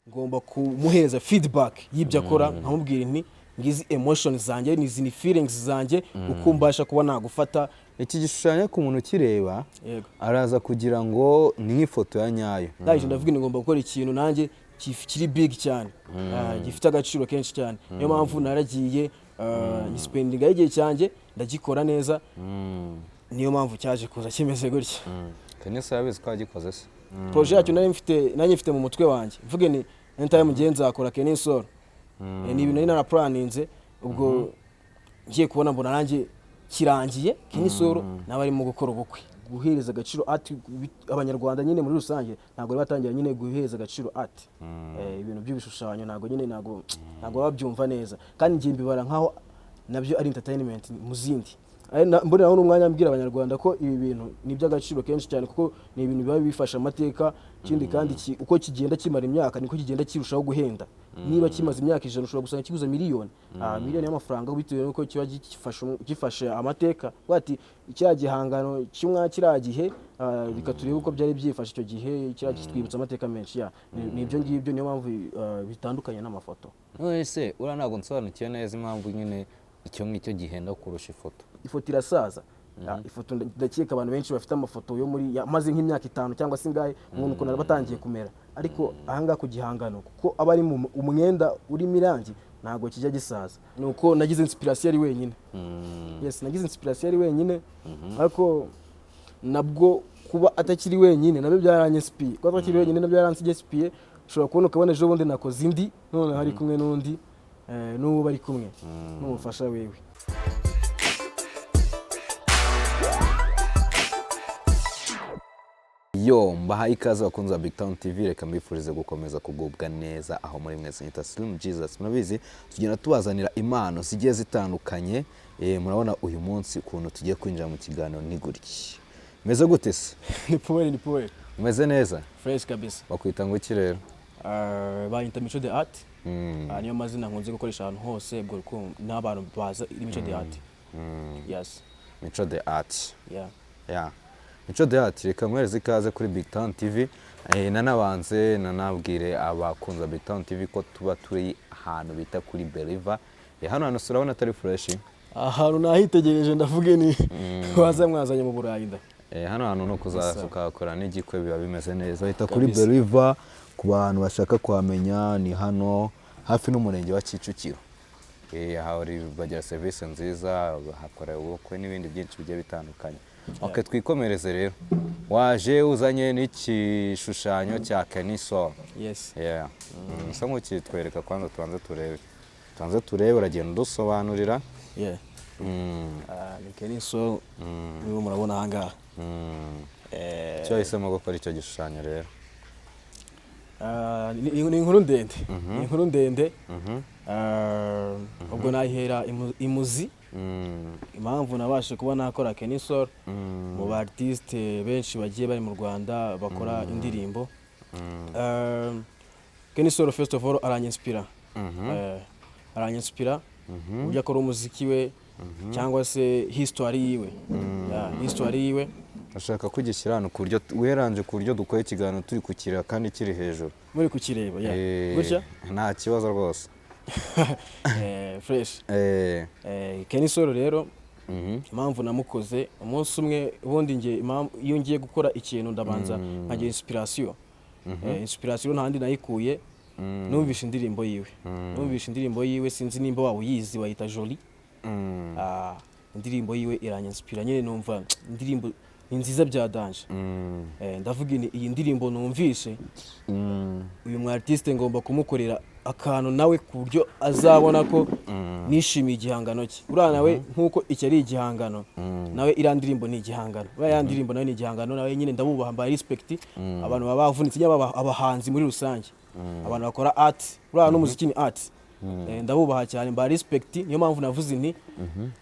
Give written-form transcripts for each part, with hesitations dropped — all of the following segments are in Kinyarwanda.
Ngomba kumuhereza feedback y'ibyo akora, nkamubwira nti: "Ngizi emotions zanjye, nizi ni feelings zanjye, uko mbasha kuba nagufata." Iki gishushanyo, ku muntu ukireba, Yego. araza kugira ngo ni nk'ifoto ya nyayo. Ndangije ndavuga nti: "Ngomba gukora ikintu nanjye kiri big cyane, gifite agaciro kenshi cyane." Niyo mpamvu naragiye ngispendinga igihe cyanjye, ndagikora neza. Niyo mpamvu cyaje kuza kimeze gutya. Kenny Sol yabizi ko wagikoze se? Projet yacyo nari mfite, nanjye mfite mu mutwe wanjye, mvuge ni anytime ngiye nzakora Kenny Sol. Ni ibintu nari naraplaninze. Ubwo ngiye kubona mbona nanjye kirangiye, Kenny Sol nawe arimo gukora ubukwe. Guhereza agaciro art, Abanyarwanda nyine muri rusange ntabwo bari batangira nyine guhereza agaciro art. Ibintu by'ibishushanyo ntabwo nyine ntabwo baba babyumva neza, kandi ngiye mbibara nkaho nabyo ari entertainment mu zindi. Mboneraho n'umwanya mbwira Abanyarwanda ko ibi bintu ni iby'agaciro kenshi cyane, kuko ni ibintu biba bifasha amateka. Ikindi kandi, uko kigenda kimara imyaka niko kigenda kirushaho guhenda. Niba kimaze imyaka 100, ushobora gusanga kiguze miliyoni, miliyoni y'amafaranga, bitewe n'uko kiba gifashe amateka. Uvuga ati kiriya gihangano kimwa kiriya gihe, reka turebe uko byari byifashe icyo gihe, kiriya kitwibutsa amateka menshi. Ya, ni ibyo ngibyo, niyo mpamvu bitandukanye n'amafoto. None se uriya, ntabwo nsobanukiwe neza impamvu nyine icyo ngicyo gihenda kurusha ifoto. Ifoto irasaza. Ifoto, ndakeka abantu benshi bafite amafoto yo muri yamaze nk'imyaka 5 cyangwa se ingahe, umuntu ukuntu aba atangiye kumera. Ariko ahangaha ku gihangano, kuko aba ari mu umwenda urimo irangi, ntabwo kijya gisaza. Ni uko nagize inspiration ari wenyine. Yes, nagize inspiration ari wenyine, ariko nabwo kuba atakiri wenyine nabyo byaranyinspiye. Kuba atakiri wenyine nabyo yaransigiye. Ushobora kubona, ukabona ejo bundi nakoze indi, noneho ari kumwe n'undi, n'uwo bari kumwe n'umufasha wiwe. Yo, mbahaye ikaze abakunzi ba Big Town TV. Reka mbifurize gukomeza kugubwa neza aho muri mwese. Nyita Slim Jesus. Murabizi, tugenda tubazanira impano zigiye zitandukanye. Murabona uyu munsi ukuntu tugiye kwinjira mu kiganiro ni gutya. Meze gute se? Ni power, ni power. Umeze neza? Fresh kabisa. Bakwita ngo iki rero? Banyita Mico the Art. Niyo mazina nkunze gukoresha ahantu hose. Ubwo n'abantu baza iri Mico the Art. Yes. Mico the Art. Yeah. Yeah. Mico the Art, reka mwereze ikaze kuri Big Town TV. Nanabanze nanabwire abakunzi ba Big Town TV ko tuba turi ahantu bita kuri Beriva. Hano hantu urabona atari fresh? Ahantu nahitegereje, ndavuge ni waza mwazanye mu Burayi da. Hano hantu ni ukuzaza Yes. ukahakora n'igikwe, biba bimeze neza. Bahita kuri Kabisa. Beriva. Ku bantu bashaka kuhamenya, ni hano hafi n'umurenge wa Kicukiro. Aha bagira serivisi nziza, bahakorera ubukwe n'ibindi byinshi bigiye bitandukanye. Ok, twikomereze rero. Waje uzanye n'igishushanyo cya Kenny Sol. Yes. Yeah. Usa nk'ukitwereka kwanza, tubanze turebe. Tubanze turebe, uragenda udusobanurira. Yeah. Ni Kenny Sol nibo murabona ahangaha. Icyo wahisemo gukora icyo gishushanyo rero? Ni inkuru ndende, ni inkuru ndende. Ubwo nahera imuzi. Impamvu nabashe kuba nakora Kenny Sol mu ba artiste benshi bagiye bari mu Rwanda bakora indirimbo, Kenny Sol first of all aranyinspira. Aranyinspira uburyo akora umuziki we, cyangwa se history yiwe. Yeah, history yiwe. Ashaka kugishyira hano ku buryo weranje, ku buryo dukora ikiganiro turi kukireba kandi kiri hejuru. Muri kukireba, yeah. Gutya. Nta kibazo rwose. Fresh. Kenny Sol rero, impamvu namukoze, umunsi umwe ubundi nge iyo ngiye gukora ikintu ndabanza nkagira inspiration. Inspiration nta handi nayikuye, numvishe indirimbo yiwe. Numvishe indirimbo yiwe, sinzi nimba waba uyizi, bayita Jolie. Indirimbo yiwe iranyinspira nyine, numva indirimbo ni nziza bya danger. Ndavuga iyi ndirimbo numvishe, uyu mu artiste ngomba kumukorera akantu nawe ku buryo azabona ko nishimiye igihangano cye. Uriya nawe, nk'uko iki ari igihangano, nawe iriya ndirimbo ni igihangano. Uriya ya ndirimbo nawe ni igihangano. Nawe nyine ndabubaha, mbaye respect abantu baba bavunitse, nyine abahanzi muri rusange, abantu bakora art. Uriya n'umuziki ni art. Ndabubaha cyane, mbaye respect. Niyo mpamvu navuze nti: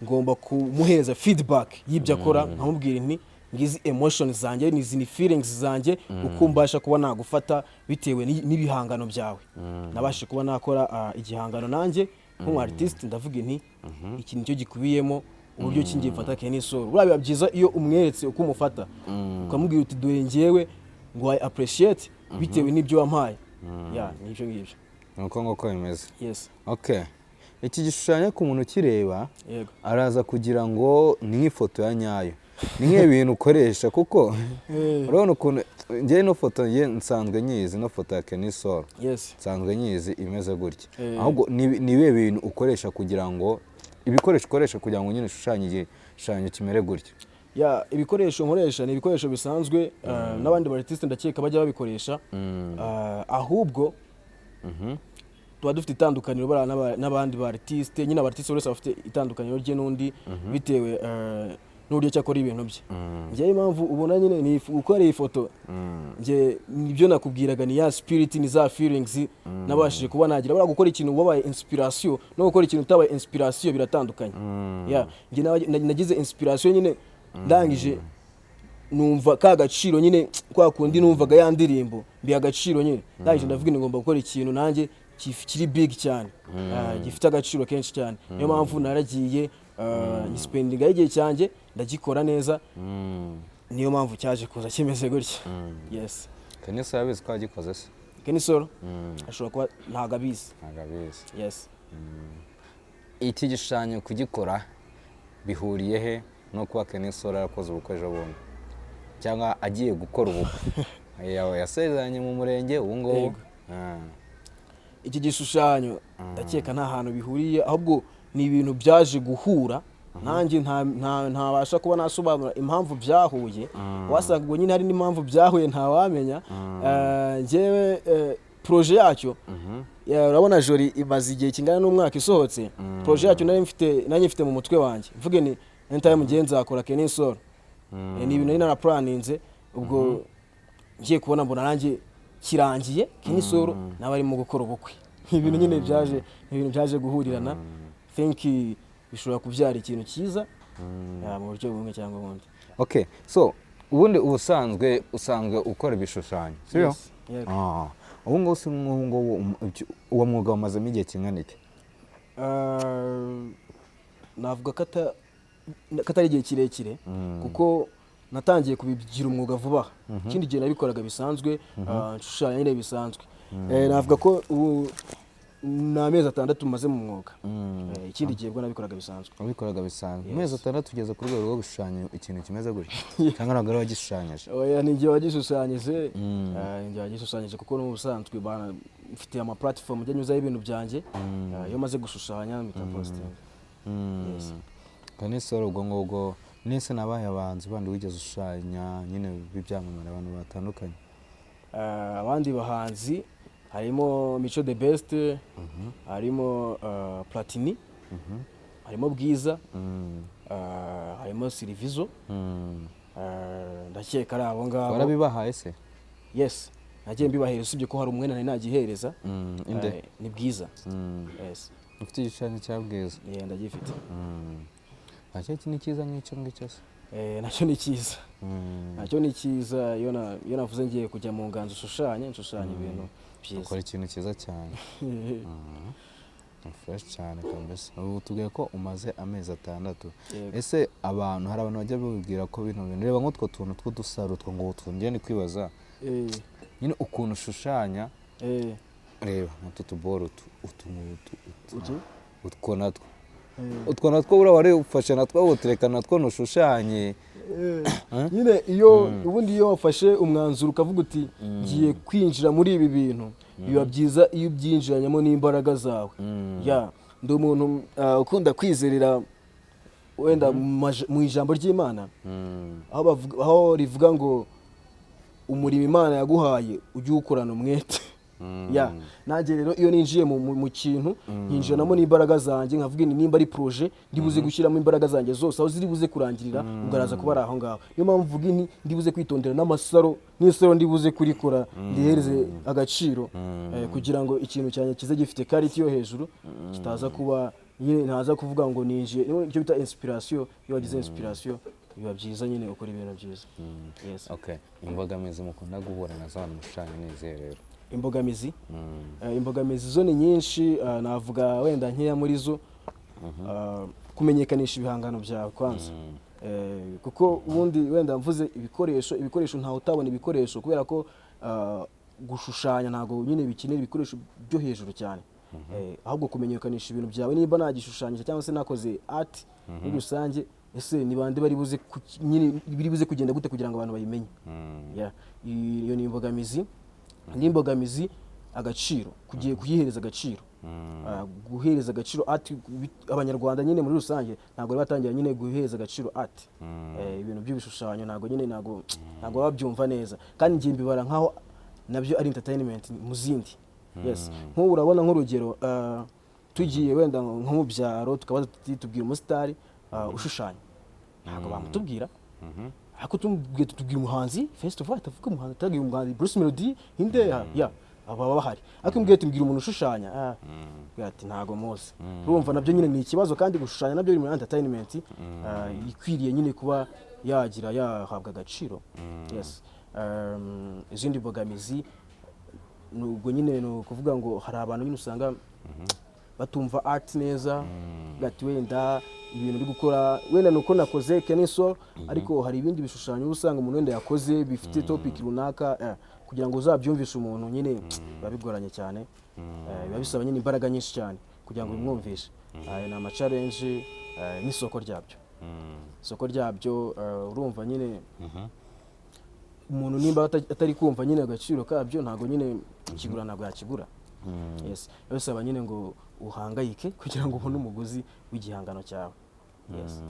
"Ngomba kumuhereza feedback y'ibyo akora," nkamubwira nti: "Ngizi emotions zanjye, nizi ni feelings zanjye, uko mbasha kuba nagufata bitewe n'ibihangano byawe." Nabashe kuba nakora igihangano nanjye nk'umu artiste, ndavuga nti: "Iki nicyo gikubiyemo uburyo ki ngiye mfata Kenny Sol." Buriya biba byiza iyo umweretse uko umufata, ukamubwira uti: "Dore njyewe ngo I appreciate bitewe n'ibyo wampaye." Ya, ni ibyo ngibyo. Ni uko nguko bimeze. Yes. Okay, iki gishushanyo ku muntu ukireba araza kugira ngo ni nk'ifoto ya nyayo, ni nk'ibintu ukoresha, kuko urabona ukuntu njyewe ino foto njye nsanzwe nyizi, ino foto ya Kenny Sol nsanzwe nyizi imeze gutya. Ahubwo ni ibihe bintu ukoresha kugira ngo, ibikoresho ukoresha kugira ngo nyine ushushanye igishushanyo kimere gutya? Ya, ibikoresho nkoresha ni ibikoresho bisanzwe, n'abandi ba artiste ndakeka bajya babikoresha. Ahubwo tuba dufite itandukaniro bariya n'abandi ba artiste nyine. Aba artiste buri wese aba afite itandukaniro rye n'undi bitewe n'uburyo ki akora ibintu bye. Njyewe impamvu ubona nyine ni gukora iyi foto, njye nibyo nakubwiraga, ni ya spirit, ni za feelings nabashije kuba nagira. Buriya gukora ikintu wabaye inspiration no gukora ikintu utabaye inspiration biratandukanye. Ya, njye nagize inspiration nyine, ndangije numva ka gaciro nyine, kwa kundi numvaga ya ndirimbo mbiha agaciro nyine, ndangije ndavuga ni ngomba gukora ikintu nanjye kiri big cyane, gifite agaciro kenshi cyane. Niyo mpamvu naragiye ngispendinga igihe cyanjye, ndagikora neza. Niyo mpamvu cyaje kuza kimeze gutya, yes. Kenny Sol abizi ko wagikoze se? Kenny Sol ashobora kuba ntabwo abizi. Ntabwo abizi. Yes. Iki gishushanyo kugikora bihuriye he no kuba Kenny Sol yarakoze ubukwe ejo bundi, cyangwa agiye gukora ubukwe? Yawe yasezeranye mu murenge ubu ngubu. Yego. Iki gishushanyo ndakeka nta hantu bihuriye, ahubwo ni ibintu byaje guhura. Nanjye ntabasha kuba nasobanura impamvu byahuye. Wasanga ubwo nyine hari n'impamvu byahuye, ntawamenya. Njyewe projet yacyo, ya, urabona Jori imaze igihe kingana n'umwaka isohotse. Projet yacyo nari mfite, nanjye mfite mu mutwe wanjye, mvuge ni anytime ngiye nzakora Kenny Sol. Ni ibintu nari naraplaninze. Ubwo ngiye kubona mbona nanjye kirangiye, Kenny Sol nawe arimo gukora ubukwe. Ni ibintu nyine byaje, ni ibintu byaje guhurirana. Think bishobora kubyara ikintu cyiza, ya, mu buryo bumwe cyangwa ubundi. Okay, so ubundi ubusanzwe usanzwe ukora ibishushanyo, sibyo? Yes, yego. Ubu ngubu si nk'ubu ngubu uwo mwuga wamazemo igihe kingana iki? Navuga ko atari igihe kirekire, kuko natangiye kubigira umwuga vuba aha. Ikindi gihe nabikoraga bisanzwe, nshushanya nyine bisanzwe. Navuga ko ubu ni amezi 6 maze mu mwuga. Ikindi gihe bwo nabikoraga bisanzwe. Wabikoraga bisanzwe. Amezi 6 ugeze ku rwego rwo gushushanya ikintu kimeze gutya, cyangwa ntabwo ari wagishushanyije? Oya, ni njye wagishushanyije. Ni njye wagishushanyije, kuko n'ubusanzwe mfite ama platform njya nyuzaho ibintu byanjye. Iyo maze gushushanya mpita postinga. Yes. Kenny Sol, ubwo ngubwo nese nabaye abahanzi bandi wigeze ushushanya nyine b'ibyamamare, abantu batandukanye? Abandi bahanzi harimo Mico The Best, harimo Platini, harimo Bwiza, harimo Silvizo. Ndakeka ari abo ngabo. Warabibahaye se? Yes, nagiye mbibahereza, usibye ko hari umwenda nari nagihereza. Inde? Ni Bwiza. Yes. Ufite igishushanyo cya Bwiza? Yeah, ndagifite. Nacyo ni cyiza nk'icyo ngicyo se? Nacyo ni cyiza. Nacyo ni cyiza. Iyo navuze ngiye kujya mu nganzo ushushanye, nshushanya ibintu byiza. Ukora ikintu cyiza cyane. Ni fresh cyane kabisa. Ubu tubwiye ko umaze amezi 6. Yego. Ese abantu, hari abantu bajya babibwira ko bino bintu, reba nk'utwo tuntu tw'udusaro, utwo ngo utwo, ni kwibaza nyine ukuntu ushushanya. Reba nk'utu tuboro, utu ngutu, utu. Utu? Utwo natwo, utwo natwo buriya wari ufashe natwo utureka natwo ntushushanye? Nyine iyo ubundi iyo wafashe umwanzuro ukavuga uti ngiye kwinjira muri ibi bintu, biba byiza iyo ubyinjiranyemo n'imbaraga zawe. Ya, ndi umuntu ukunda kwizerera wenda mu ijambo ry'Imana, aho rivuga ngo umurimo Imana yaguhaye ujye uwukorana umwete. Ya, nanjye rero iyo ninjiye mu kintu nkinjiranamo n'imbaraga zanjye, nkavuga ni nimba ari projet ndibuze gushyiramo imbaraga zanjye zose, aho ziri buze kurangirira ubwo araza kuba ari aho ngaho. Niyo mpamvu mvuga nti ndibuze kwitondera n'amasaro, n'isaro ndibuze kurikora ndihereze agaciro, kugira ngo ikintu cyanjye kize gifite quality yo hejuru, kitaza kuba nyine ntaza kuvuga ngo ninjiye. Niyo icyo bita inspiration. Iyo wagize inspiration biba byiza nyine, ukora ibintu byiza. Yes. Okay, imbogamizi mukunda guhura nazo abantu mushushanya ni izihe rero? Imbogamizi? Imbogamizi zo ni nyinshi. Navuga wenda nkeya muri zo. Kumenyekanisha ibihangano byawe kwanza. Kuko ubundi wenda mvuze ibikoresho, ibikoresho ntawe utabona ibikoresho, kubera ko Gushushanya ntabwo nyine bikenera ibikoresho byo hejuru cyane. Ahubwo kumenyekanisha ibintu byawe, niba nagishushanyije cyangwa se nakoze art muri rusange, ese ni bande bari buze nyine biri buze kugenda gute kugira ngo abantu bayimenye? Yeah. Iyo ni imbogamizi. Indi mbogamizi, agaciro, kugiye kuyihereza agaciro. Guhereza agaciro art, Abanyarwanda nyine muri rusange ntabwo bari batangira nyine guhereza agaciro art. Ibintu by'ibishushanyo ntabwo nyine ntabwo baba babyumva neza, kandi njye mbibara nkaho nabyo ari entertainment mu zindi. Yes, nk'ubu urabona nk'urugero, tugiye wenda nko mu byaro tukabaza tuti: "Tubwira umusitari ushushanya," ntabwo bamutubwira. Ariko tumubwiye tutubwira umuhanzi, first of all atavuga umuhanzi, atagira umuhanzi Bruce Melody inde ya aba baba bahari. Ariko umbwiye tumbwira umuntu ushushanya, ati: "Ntago muzi." Urumva nabyo nyine ni ikibazo, kandi gushushanya nabyo biri muri entertainment, ikwiriye nyine kuba yagira yahabwa agaciro. Yes. Izindi mbogamizi ni ubwo nyine, ni ukuvuga ngo hari abantu nyine usanga batumva art neza, ati wenda ibintu uri gukora wenda ni uko nakoze Kenny Sol, ariko hari ibindi bishushanyo uba usanga umuntu wenda yakoze bifite topic runaka, kugira ngo uzabyumvishe umuntu nyine biba bigoranye cyane. Biba bisaba nyine imbaraga nyinshi cyane kugira ngo ubimwumvishe. Ayo ni ama challenge. N'isoko ryabyo, isoko ryabyo, urumva nyine umuntu nimba atari kumva nyine agaciro kabyo, ntabwo nyine kigura, ntabwo yakigura. Yes, biba bisaba nyine ngo uhangayike kugira ngo ubone umuguzi w'igihangano cyawe. Yes.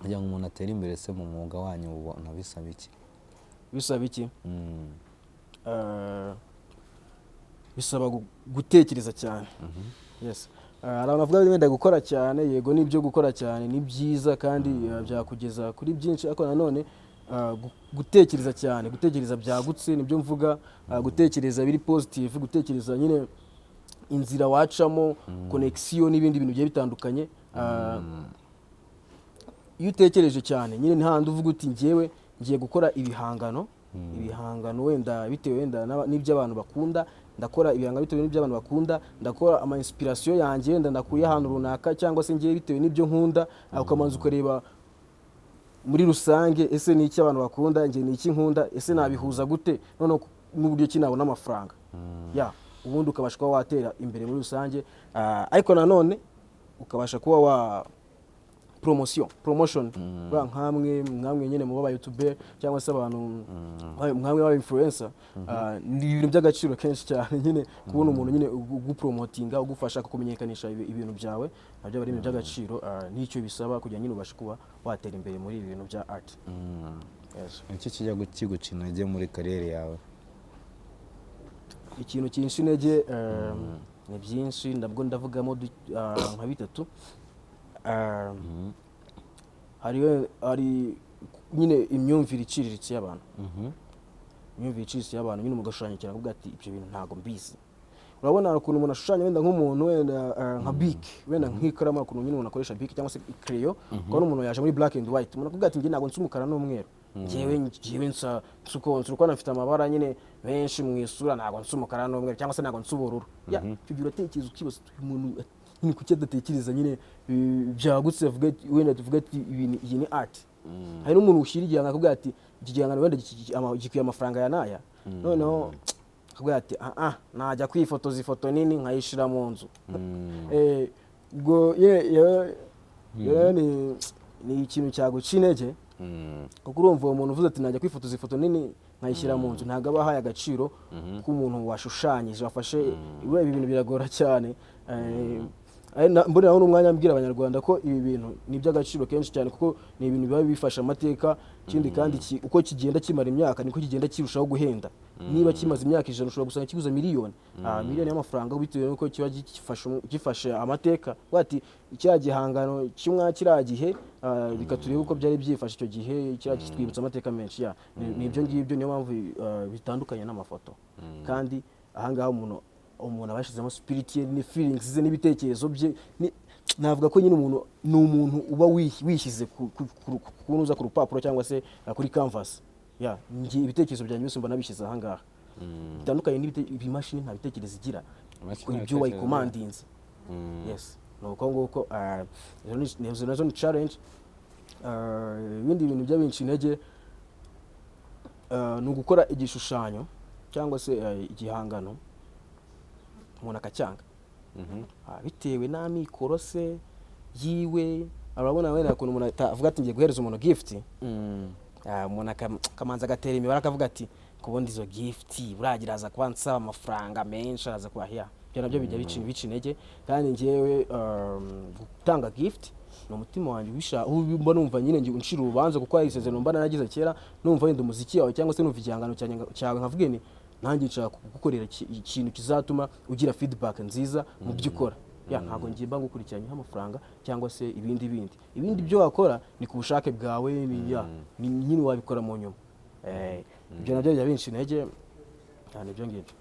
Kugira ngo umuntu atere imbere se mu mwuga wanyu, ubona bisaba iki? Bisaba iki? Bisaba gutekereza cyane. Yes. Hari abantu bavuga wenda gukora cyane. Yego, nibyo, gukora cyane ni byiza kandi byakugeza kuri byinshi, ariko nanone gutekereza cyane, gutekereza byagutse, nibyo mvuga, gutekereza biri positive, gutekereza nyine inzira wacamo, connection n'ibindi bintu bigiye bitandukanye. Iyo utekereje cyane nyine ni hahandi uvuga uti: "Njyewe ngiye gukora ibihangano wenda bitewe wenda n'ibyo abantu bakunda, ndakora ibihangano bitewe n'ibyo abantu bakunda, ndakora ama inspiration yanjye wenda ndakuye ahantu runaka, cyangwa se ngiye bitewe n'ibyo nkunda." Ukamanza ukareba muri rusange: ese ni iki abantu bakunda? Njye ni iki nkunda? Ese nabihuza gute noneho n'uburyo ki nabona amafaranga ya? Ubundi ukabasha kuba watera imbere muri rusange. Ariko nanone ukabasha kuba wa promotion buriya nkamwe nyine muba aba YouTuber cyangwa se abantu nkamwe baba influencer, ni ibintu by'agaciro kenshi cyane nyine kubona umuntu nyine ugupromotinga, ugufasha kumenyekanisha ibintu byawe, nabyo aba ari ibintu by'agaciro. N'icyo bisaba kugira nyine ubashe kuba watera imbere muri ibi bintu bya art. Yes. Nicyo kijya kiguca intege muri career yawe? Ikintu kinsha intege ni byinshi, ndabwo ndavugamo nka bitatu. Hari nyine imyumvire iciriritse y'abantu, imyumvire iciriritse y'abantu nyine, ugashushanya ikintu akavuga ati: "Ibyo bintu ntabwo mbizi." Urabona hari ukuntu umuntu ashushanya wenda nk'umuntu wenda nka Bic, wenda nk'ikaramu, ukuntu nyine umuntu akoresha Bic cyangwa se ikereyo, ukabona umuntu yaje muri black and white, umuntu akavuga ati: "Njye ntabwo nsa umukara n'umweru, njyewe nsa uko nafite amabara nyine menshi mu isura, ntabwo nsa umukara n'umweru cyangwa se ntabwo nsa ubururu." Ya, icyo gihe uratekereza ukibaza uti: "Uyu muntu nyine kuki adatekereza nyine byagutse?" Avuga ati, wenda tuvuge ati iyi ni art. Hari n'umuntu ushyira igihangano akavuga ati: "Iki gihangano wenda gikwiye amafaranga ya n'aya," noneho akavuga ati: "Ah ah, najya kwifotoza ifoto nini nkayishyira mu nzu." Ubwo ni ikintu cyaguca intege, kuko urumva uwo muntu uvuze ati: "Najya kwifotoza ifoto nini nkayishyira mu nzu," ntabwo aba ahaye agaciro k'umuntu washushanyije, wafashe. Ibi bintu biragora cyane. Mboneraho n'umwanya mbwira Abanyarwanda ko ibi bintu ni iby'agaciro kenshi cyane, kuko ni ibintu biba bifasha amateka. Ikindi kandi uko kigenda kimara imyaka niko kigenda kirushaho guhenda. Niba kimaze imyaka 100, ushobora gusanga kiguze miliyoni, miliyoni y'amafaranga, bitewe n'uko kiba gifashe amateka. Uvuga ati: "Kiriya gihangano kimwa kiriya gihe, reka turebe uko byari byifashe icyo gihe, kiriya kitwibutsa amateka menshi." Ya, ni ibyo ngibyo, niyo mpamvu bitandukanye n'amafoto. Kandi ahangaha umuntu aba yashyizemo spirit ye ni feelings ze n'ibitekerezo bye. Navuga ko nyine umuntu ni umuntu uba wishyize ku rupapuro cyangwa se kuri canvas. Ya, njye ibitekerezo byanjye byose mba nabishyize ahangaha, bitandukanye ibimashini nta bitekerezo igira. Imashini Ikora nta ibyo bitekerezo. wayikomandinze. Yes, ni uko nguko. Izo nazo ni challenge. Ibindi bintu by'abinshi intege, ni ugukora igishushanyo. cyangwa se igihangano, umuntu akacyanga. Bitewe n'amikoro se yiwe. Urabona wenda ukuntu umuntu avuga ati: "Ngiye guhereza umuntu gift." Umuntu akamanza agatera imibare, akavuga ati: "Kubona izo gift buragira aza kuba nsaba amafaranga menshi, araza kuba ya." Ibyo nabyo bijya bica intege. Kandi njyewe gutanga gift ni umutima wanjye mba numva nyine ngiye uncira urubanza, kuko hari isezerano mba naragize kera, numva wenda umuziki wawe cyangwa se numva igihangano cyawe, nkavuga ni nanjye nshaka kugukorera ikintu kizatuma ugira feedback nziza mu byo ukora. Ya, ntabwo ngiye mba ngukurikiranyeho amafaranga cyangwa se ibindi bindi. Ibyo wakora ni ku bushake bwawe, ni ya ni nyine wabikora mu nyuma. Ibyo nabyo bijya binca intege cyane, ibyo ngibyo.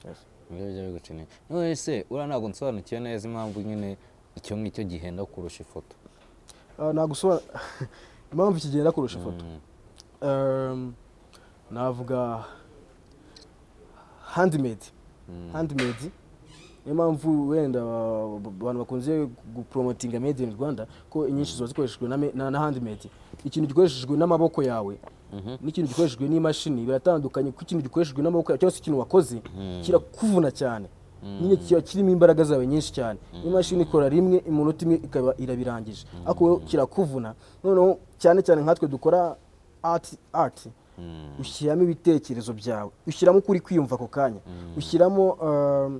Yes. Nibyo bijya biguca intege. None se uriya, ntabwo nsobanukiwe neza impamvu nyine icyo ngicyo gihenda kurusha ifoto. Nagusobanura impamvu kigenda kurusha ifoto. Navuga handmade. Handmade, niyo mpamvu wenda abantu bakunze gupromotinga made in Rwanda, ko inyinshi ziba zikoreshejwe na handmade. Ikintu gikoreshejwe n'amaboko yawe n'ikintu gikoreshejwe n'imashini biratandukanye, kuko ikintu gikoreshejwe n'amaboko yawe cyangwa se ikintu wakoze kirakuvuna cyane nyine, kiba kirimo imbaraga zawe nyinshi cyane. Imashini ikora rimwe, umunota imwe ikaba irabirangije, ariko wowe kirakuvuna. Noneho cyane cyane nkatwe dukora art, ushyiramo ibitekerezo byawe, ushyiramo ukuri kwiyumva ako kanya, ushyiramo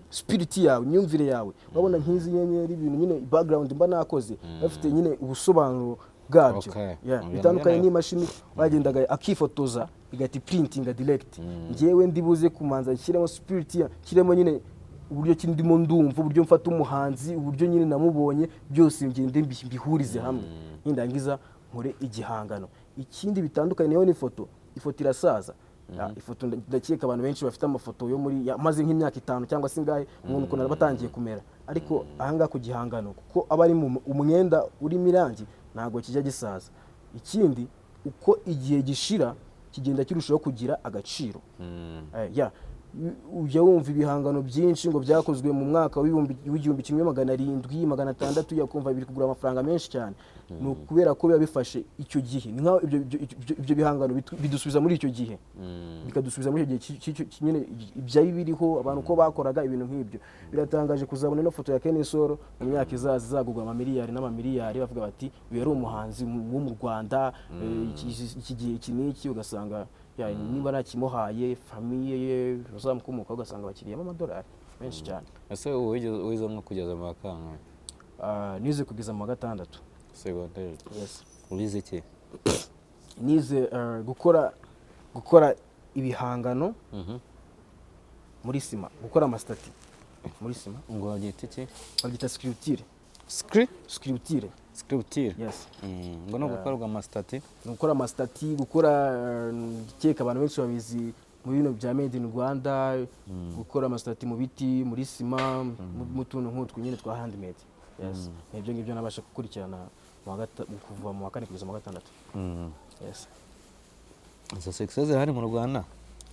spirit yawe, imyumvire yawe. Urabona nk'izi nyenyeri, ibintu nyine, background mba nakoze bafite nyine ubusobanuro bwabyo. Yeah, bitandukanye n'imashini wagendaga akifotoza igahita printinga direct. Njyewe ndibuze kumanza nshyiremo spirit ya nshyiremo nyine uburyo ki ndimo ndumva, uburyo mfata umuhanzi, uburyo nyine namubonye, byose ngende mbihurize hamwe, nindangiza nkore igihangano. Ikindi bitandukanye niyo n'ifoto, ifoto irasaza. Ifoto ndakeka abantu benshi bafite amafoto yo muri yamaze nk'imyaka 5 cyangwa se ingahe, umuntu ukuntu aba atangiye kumera. Ariko ahangaha ku gihangano, kuko aba ari mu umwenda urimo irangi, ntabwo kijya gisaza. Ikindi, uko igihe gishira kigenda kirushaho kugira agaciro. Ya, ujya wumva ibihangano byinshi ngo byakozwe mu mwaka w'1700, 600, yakumva biri kugura amafaranga menshi cyane. Ni ukubera ko biba bifashe icyo gihe. Ni nkaho ibyo bihangano bidusubiza muri icyo gihe, bikadusubiza muri icyo gihe nyine ibyari biriho, abantu uko bakoraga ibintu nk'ibyo. Biratangaje kuzabona ino foto ya Kenny Sol mu myaka izaza izagurwa amamiliyari n'amamiliyari, bavuga bati: "Uyu yari umuhanzi wo mu Rwanda, iki gihe iki n'iki." Ugasanga ya, niba ntakimuhaye famille ye bazamukomokaho, ugasanga bakiriyemo amadolari menshi cyane. Ese ubu wize nko kugeza mu wa kangahe? Nize kugeza mu wa gatandatu. Segonderi? Yes. Wize iki? Nize gukora ibihangano muri sima, gukora amasitati muri sima. Ngo babyita iki? Babyita sculpture. Scri Sculpture. Sculpture. Yes. Ngo no gukorwa amasitati? Ni gukora amasitati, gukora keka abantu benshi babizi mu bino bya made in Rwanda, gukora amasitati mu biti, muri sima, mu tuntu nk'utwo nyine twa handmade. Yes, ni ibyo ngibyo nabasha gukurikirana kuva mu wa kane kugeza mu wa gatandatu. Yes. Izo section zirahari mu Rwanda?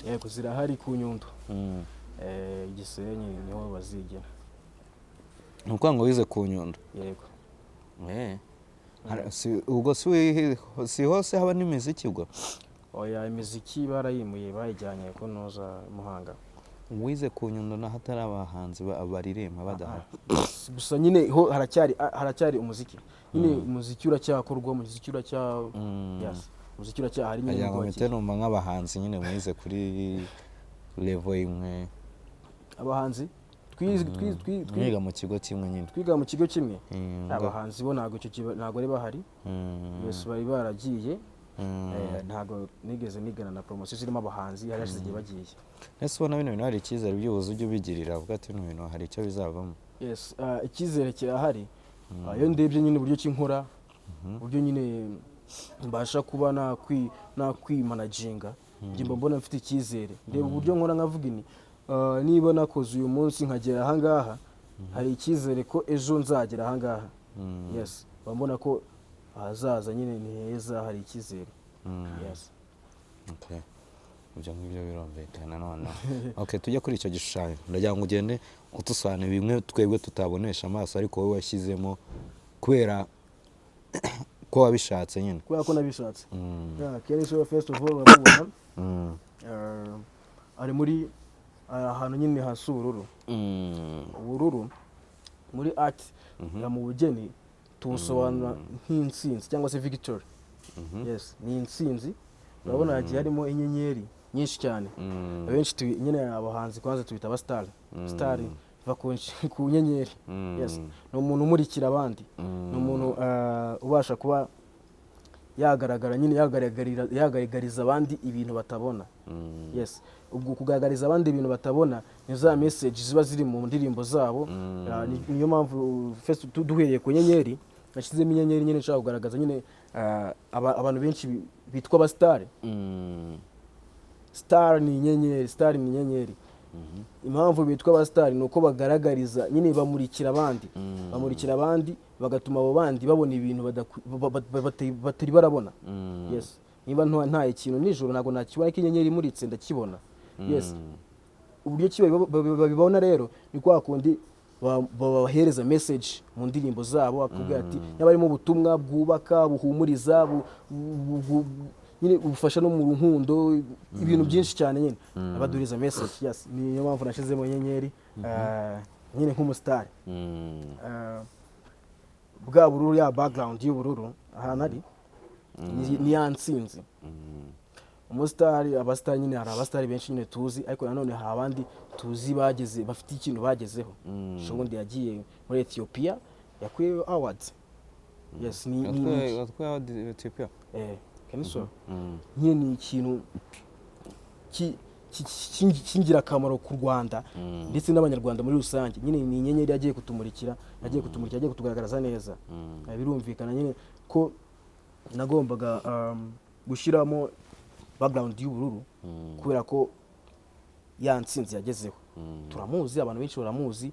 Yego, zirahari ku Nyundo. Gisenyi niho bazigira. Ni ukuvuga ngo wize ku Nyundo? Yego. Ubwo si hose haba n'imiziki ubwo? Oya, imiziki barayimuye, bayijyanye kunoza Muhanga. Wize ku Nyundo naho atari abahanzi baririmba badahari? Gusa nyine ho haracyari umuziki nyine, umuziki uracyakorwa, umuziki uracya yes, umuziki uracyahari nyine Nkagira ngo nubwo mpite hakiri. numva nk'abahanzi nyine mwize kuri level imwe. Abahanzi Mwiga mu kigo kimwe nyine. Twiga mu kigo kimwe. Abahanzi bo ntabwo icyo kiba, ntabwo bari bahari. Yes, bari baragiye. Ntabwo nigeze nigana na promotion zirimo abahanzi, hari hashize igihe bagiye. Ese ubona bino bintu hari icyizere byibuze ujya ubigirira, uvuga ati: "Bino bintu hari icyo bizavamo"? Yes, icyizere kirahari. Iyo ndebye nyine uburyo ki nkora, uburyo nyine mbasha kuba nakwimanaginga, njye mba mbona mfite icyizere. Ndeba uburyo nkora nkavuga ini niba nakoze uyu munsi nkagera ahangaha, hari icyizere ko ejo nzagera ahangaha. Yes, mba mbona ko ahazaza nyine ni heza, hari icyizere. Yes. Okay. Ibyo ngibyo birumvikana. Noneho okay, tujye kuri icyo gishushanyo. Ndagira ngo ugende udusobanurire bimwe twebwe tutabonesha amaso, ariko wowe washyizemo kubera ko wabishatse nyine. Kubera ko nabishatse. Yeah, Kenny Sol, first of all, uramubona. Ari muri ahantu nyine hasa ubururu. Ubururu muri art, mu bugeni, tubusobanura nk'intsinzi cyangwa se victory. Yes, ni intsinzi. Urabona hagiye harimo inyenyeri nyinshi cyane. Abenshi nyine abahanzi kwanza tubita aba star. Star iva ku nyenyeri. Yes, ni umuntu umurikira abandi, ni umuntu ubasha kuba yagaragara nyine, yagaragariza abandi ibintu batabona. Yes, ubwo kugaragariza abandi ibintu batabona ni za message ziba ziri mu ndirimbo zabo. Niyo mpamvu first duhereye ku nyenyeri, nashyizemo inyenyeri nyine nshaka kugaragaza nyine abantu benshi bitwa abasitari. Star ni inyenyeri, star ni inyenyeri. Impamvu bitwa abasitari ni uko bagaragariza nyine, bamurikira abandi, bamurikira abandi bagatuma abo bandi babona ibintu batari barabona. Yes, niba ntaye ikintu nijoro ntabwo nakibona, ariko inyenyeri imuritse ndakibona. Yes, uburyo ki babibona rero ni kwa kundi babahereza message mu ndirimbo zabo, bakubwira ati yaba harimo ubutumwa bwubaka, buhumuriza, nyine bufasha no mu rukundo, ibintu byinshi cyane nyine baduhereza message. Yes, niyo mpamvu nashyizemo inyenyeri nyine nk'umusitari. Bwa bururu, ya background y'ubururu ahantu ari ni ya ntsinzi. Umusitari, abasitari nyine, hari abasitari benshi nyine tuzi, ariko nanone hari abandi tuzi bageze, bafite ikintu bagezeho. Ubundi yagiye muri Ethiopia, yakuyeyo awards. Yes, ni Watwaye Ethiopia. Kenny Sol nyine ni ikintu cy'ingirakamaro ku Rwanda ndetse n'Abanyarwanda muri rusange. Nyine ni inyenyeri yagiye kutumurikira, yagiye kutumurikira, yagiye kutugaragaza neza. Birumvikana nyine ko nagombaga gushyiramo background y'ubururu kubera ko ya ntsinzi yagezeho turamuzi, abantu benshi baramuzi.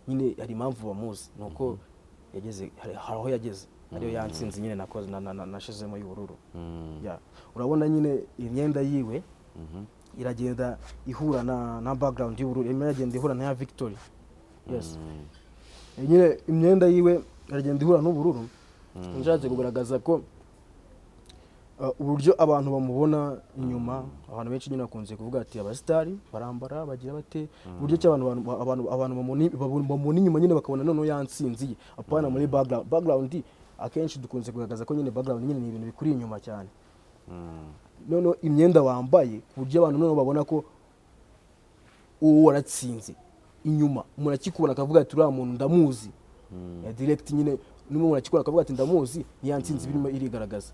Nyine hari impamvu bamuzi, ni uko yageze hari aho yageze, ariyo ya ntsinzi nyine nakoze nashizemo y'ubururu. Yeah. Urabona nyine imyenda yiwe iragenda ihura na background y'ubururu, irimo iragenda ihura na ya victory. Yes, nyine imyenda yiwe iragenda ihura n'ubururu. Nshatse kugaragaza ko uburyo abantu bamubona inyuma, abantu benshi nyine bakunze kuvuga ati abasitari barambara bagira bate, uburyo ki abantu bamubona inyuma nyine bakabona noneho ya ntsinzi ye, apana muri background. Background akenshi dukunze kugaragaza ko nyine background nyine ni ibintu bikuri inyuma cyane. Noneho imyenda wambaye, ku buryo abantu noneho babona ko uwo waratsinze inyuma, umuntu akikubona akavuga ati uriya muntu ndamuzi. Ya direct nyine, niba umuntu akikubona akavuga ati ndamuzi, ni ya ntsinzi birimo irigaragaza.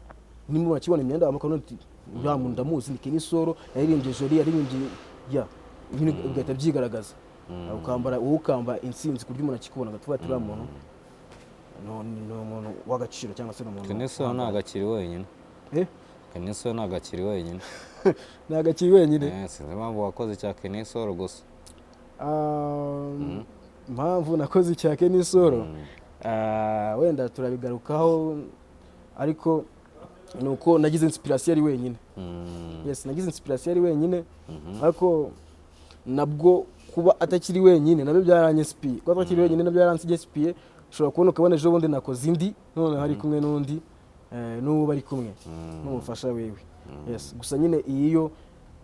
Niba umuntu akibona imyenda wambaye akabona ati uriya muntu ndamuzi, ni Kenny Sol, yaririmbye Jolie, yaririmbye ya nyine, bigahita byigaragaza. Ukambara, wowe ukambara intsinzi ku buryo umuntu akikubona akavuga ati uriya muntu ni umuntu w'agaciro cyangwa se ni umuntu Kenny Sol ntabwo akiri wenyine. Eh? Kenny Sol ntabwo akiri wenyine. Ntabwo akiri wenyine. Sinzi impamvu wakoze icya Kenny Sol gusa. Impamvu nakoze icya Kenny Sol, wenda turabigarukaho, ariko ni uko nagize inspiration ari wenyine. Yes, nagize inspiration ari wenyine, ariko nabwo kuba atakiri wenyine nabyo byaranyinspiye. Kuba atakiri wenyine nabyo byaransigiye. Ushobora kubona, ukabona ejo bundi nakoze indi, none hari kumwe n'undi, n'uwo bari kumwe n'umufasha wiwe. Yes, gusa nyine iyo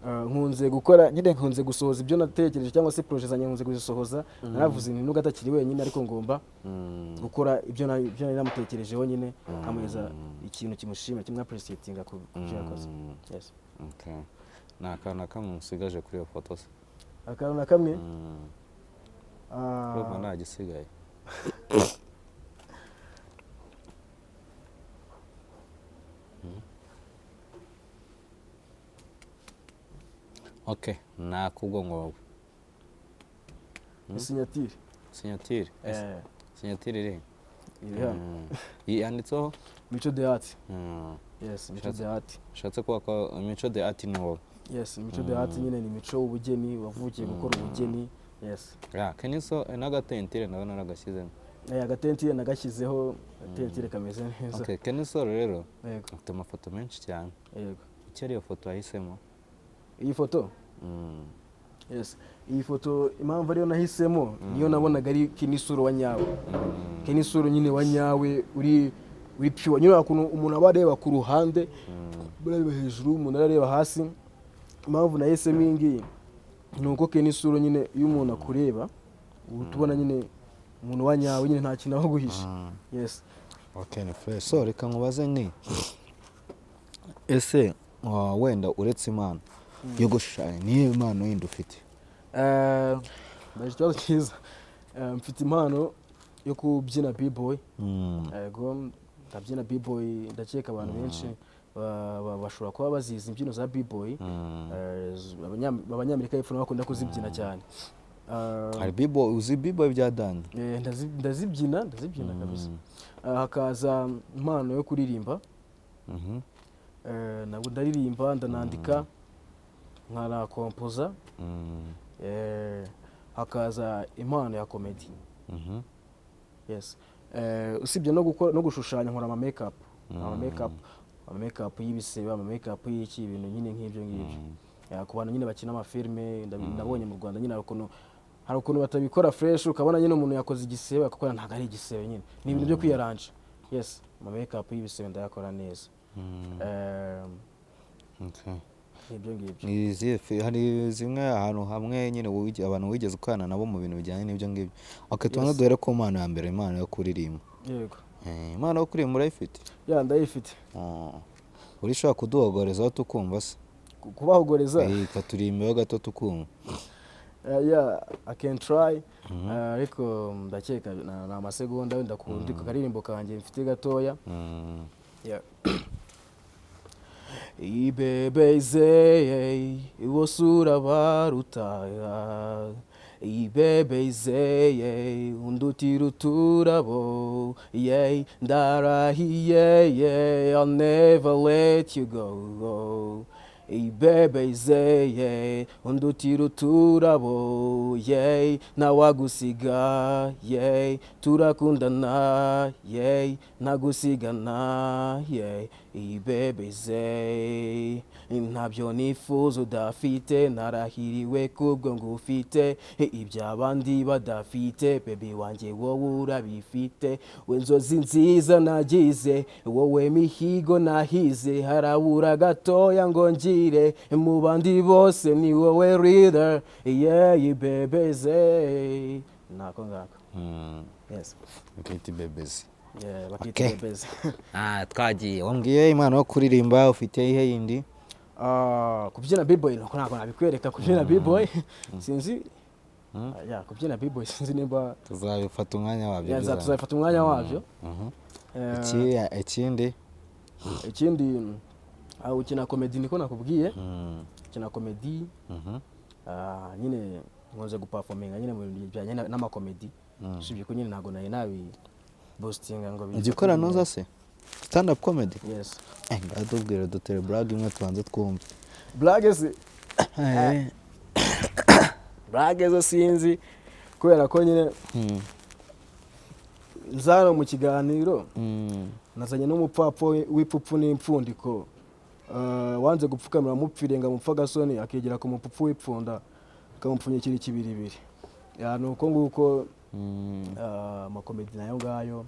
nkunze gukora nyine, nkunze gusohoza ibyo natekereje cyangwa se projet zanjye nkunze kuzisohoza. Naravuze nti nubwo atakiri wenyine, ariko ngomba gukora ibyo nari namutekerejeho nyine, nkamuhereza ikintu kimushima, kimwappreciatinga ku byo yakoze. Yes. Okay. Ni akantu na kamwe musigaje kuri iyo foto se? Akantu na kamwe? Urumva nta gisigaye. Okay, nakubwo ngo Signature. Signature. Signature iri? Iri hano. Iyi yanditseho? Mico the Art. Yes, Mico the Art. Ushatse kuvuga ko Mico the Art ni wowe? Yes, Mico the Art nyine ni mico w'ubugeni, wavukiye gukora ubugeni. Yes. Ya Kenny Sol n'agatentire nawe naragashyizemo. Agatentire nagashyizeho, agatentire kameze neza. Okay, Kenny Sol rero Yego. afite amafoto menshi cyane. Yego. Icyo ariyo foto wahisemo? Iyi foto? Yes, iyi foto impamvu ariyo nahisemo, niyo nabonaga ari Kenny Sol wa nyawe. Kenny Sol nyine wa nyawe, uri pure nyine, ukuntu umuntu aba areba ku ruhande, areba hejuru, umuntu arareba hasi. Impamvu nahisemo iyi ngiyi ni uko Kenny Sol nyine, iyo umuntu akureba uhita ubona nyine umuntu wa nyawe nyine, nta kintu aho guhisha. Yes. Okay, ni fresh. So reka nkubaze nti ese wenda uretse impano yo gushushanya, niyo impano yindi ufite? Ndaje, ikibazo cyiza. Mfite impano yo kubyina b-boy. Yego, ndabyina b-boy. Ndakeka abantu benshi bashobora kuba bazizi imbyino za b-boy. Abanyamerika y'Epfo nabo bakunda kuzibyina cyane. Hari b-boy, uzi b-boy bya dani? Ndazibyina, ndazibyina kabisa. Hakaza impano yo kuririmba. Ntabwo ndaririmba, ndanandika, nkanakompoza. Hakaza impano ya comedy. Yes. Usibye no gukora no gushushanya, nkora ama makeup, ama makeup y'ibisebe, ama makeup y'iki, ibintu nyine nk'ibyo ngibyo. Yeah, ku bantu nyine bakina amafilme, nabonye mu Rwanda nyine hari ukuntu batabikora fresh, ukabona nyine umuntu yakoze igisebe akakora, ntabwo ari igisebe nyine, ni ibintu byo kwiyaranja. Yes, ama makeup y'ibisebe ndayakora neza. Ibyo ngibyo. Ni izihe hari zimwe ahantu hamwe nyine abantu wigeze ukorana nabo mu bintu bijyanye n'ibyo ngibyo? Okay, tubanze duhere ku mpano ya mbere, impano yo kuririmba. Yego. Impano yo kuririmba urayifite? Yeah, ndayifite. Ah. Uri ushobora kuduhogorezaho tukumva se? Kubahogoreza? Ukaturirimbaho gato tukumva. Yeah, I can try. Ariko ndakeka ni amasegonda wenda ku karirimbo kanjye mfite gatoya. Yeah. Ibebe izeye iwosura barutaya, ibebe izeye undutira uturabo, yeah, ndarahiye, yeah, I'll never let you go. Ibebe izeye undutira uturabo, yeah, ntawagusiga, yeah, turakundana, yeah, ntagusigana, yeah, ibebe izeye ntabyo nifuza udafite, narahiriwe kubwo ngufite, iby'abandi badafite, baby wanjye wowe urabifite, we nzozi nziza nagize, wowe mihigo nahize, harabura gatoya ngo ngire mu bandi bose, ni wowe leader, yeah, ibebeze nako ngako. Yes. Ukita ibebezi? Yeah, bakita ibebeze. Ah, twagiye, wambwiye impano yo kuririmba, ufite ihe yindi? Ah, kubyina b-boy nuko ntabwo nabikwereka. Kubyina b-boy sinzi. Yeah, kubyina b-boy sinzi nimba Tuzabifata umwanya wabyo. Yeah, tuzabifata umwanya wabyo. Ikindi? Ikindi, ukina comedy, niko nakubwiye. Ukina comedy. Nyine nkunze guperforminga nyine mu bintu bijyanye n'amakomedi, usibye ko nyine ntabwo nari nabi boostinga ngo Ujya ukora noza se stand up comedy? Yes. Ngaho tubwire, dutere blague imwe tubanze twumve. Blague se? Blague zo sinzi, kubera ko nyine nzano mu kiganiro nazanye n'umupfapfa w'ipfupfu n'impfundiko. Wanze gupfukamira mupfire ngo amupfe agasoni, akegera ku mupfupfu w'ipfunda akamupfunyikira ikibiribiri. Yeah, ni uko nguko. Amakomedi nayo ngayo,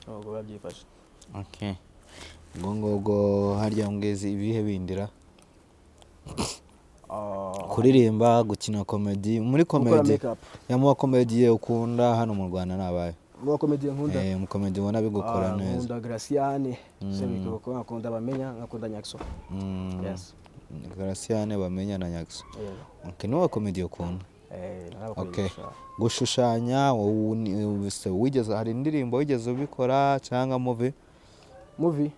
ntabwo biba byifashe. Okay, ubwo ngubwo harya mbwizi ibihe bindira? Kuririmba, gukina comedy, muri Gukora comedy makeup. Ya, mu bakomediye ukunda hano mu Rwanda ni abahe? Mu bakomediye nkunda? Umukomedi ubona bigukora neza. Nkunda Graciane Sebikoko, nkakunda Bamenya, nkakunda Nyakso. Yes. Graciane, Bamenya na Nyakso. Yeah. Okay, niwe bakomediye ukunda? Eh. Okay, gushushanya wowe se wigeze, hari indirimbo wigeze ubikora cyangwa movie? Movie?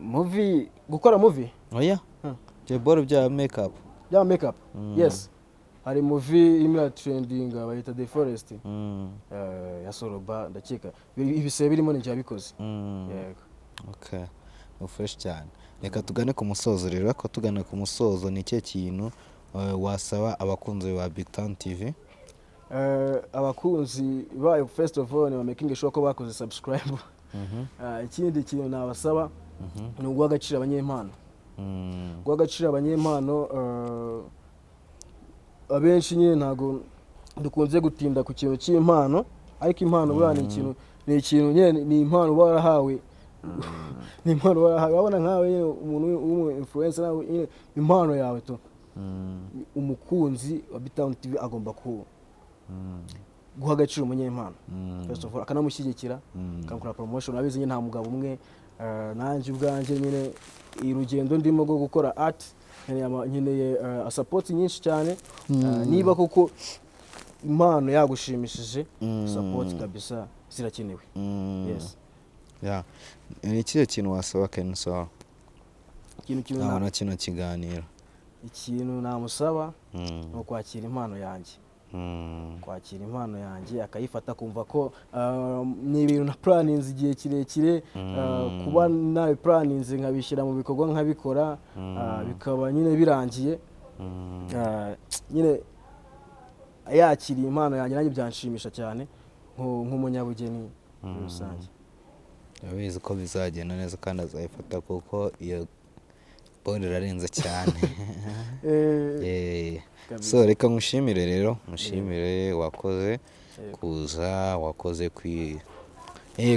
Movie, gukora movie? Oya. Byo bya makeup. Bya makeup, yes, hari movie irimo iratrendinga bayita The Forest. Ya Soroba, ndakeka ibisebe birimo ni yabikoze. Yego. Okay, ni fresh cyane. Reka tugane ku musozo rero. Ariko tugana ku musozo, ni ikihe kintu wasaba abakunzi ba Big Town TV? Abakunzi bayo, first of all, ni making sure ko bakoze subscribe. Ikindi kintu nabasaba ni uguha agaciro abanyempano. Guha agaciro abanyempano, abenshi nyine ntabwo dukunze gutinda ku kintu cy'impano, ariko impano buriya ni ikintu nyine, ni impano uba warahawe. Ni impano warahawe. Urabona nkawe nyine, umuntu w'umu influencer, nawe nyine impano yawe tu, umukunzi wa Big Town TV agomba guha agaciro umunyempano first of all, akanamushyigikira, akamukora promotion. Urabizi nyine, nta mugabo umwe. Nanjye ubwanjye nyine urugendo ndimo rwo gukora art, nkeneye support nyinshi cyane. Niba koko impano yagushimishije, support kabisa zirakenewe. Yes. Yeah. Ni ikihe kintu wasaba Kenny Sol Ikintu nabona kino kiganiro? Ikintu namusaba ni ukwakira impano yanjye, kwakira impano yanjye akayifata, akumva ko ni ibintu na planinze igihe kirekire. Kuba nabiplanninze, nkabishyira mu bikorwa, nkabikora, bikaba nyine birangiye, nyine yakiriye impano yanjye, nanjye byanshimisha cyane nk'umunyabugeni muri rusange. Urabizi ko bizagenda neza kandi azayifata, kuko iyo ball irarenze cyane. Kabisa. So reka nkushimire rero, nkushimire, wakoze kuza, wakoze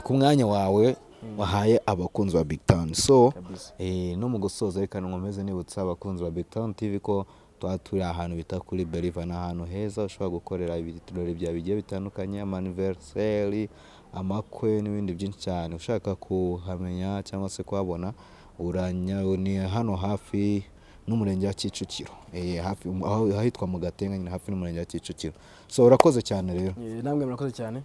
ku mwanya wawe wahaye abakunzi ba Big Town. So Kabisa. No mu gusoza, reka nkomeze nibutsa abakunzi ba Big Town TV ko tuba turi ahantu bita kuri Beriva. Ni ahantu heza ushobora gukorera ibirori byawe bigiye bitandukanye, ama anniversaire, amakwe n'ibindi byinshi cyane. Ushaka kuhamenya cyangwa se kuhabona, uranya ni hano hafi n'umurenge wa Kicukiro, hafi ahitwa mu Gatenga nyine, hafi n'umurenge wa Kicukiro. So urakoze cyane rero. Namwe murakoze cyane.